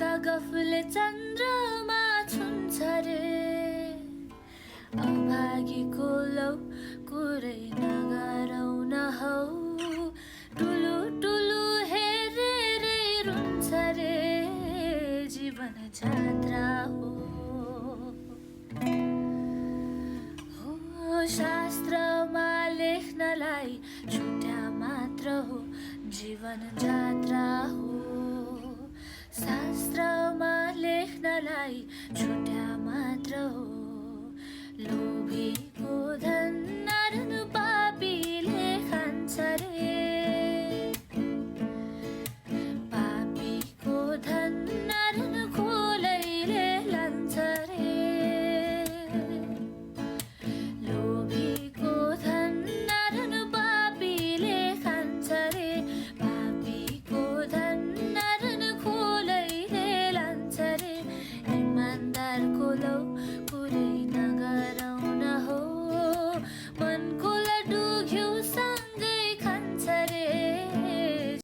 गफले चन्द्रमा छुन्छ रे अभागीको लौ कुरै नगरौ न हौ टुलु टुलु हेरेरै रुन्छ रे जीवन जात्रा हो शास्त्रमा लेख्नलाई छुट्या मात्र हो जीवन जात्रा हो शास्त्रमा लेख्नलाई छुट्या मात्र हो लोभीको धन नरन पापीले खान्छ रे पापीको धन नरन खोलैले लान्छ रे लोभीको धन नरन पापीले खान्छ रे पापीको धन नरन खोलैले लान्छ रे इमानदारको लौ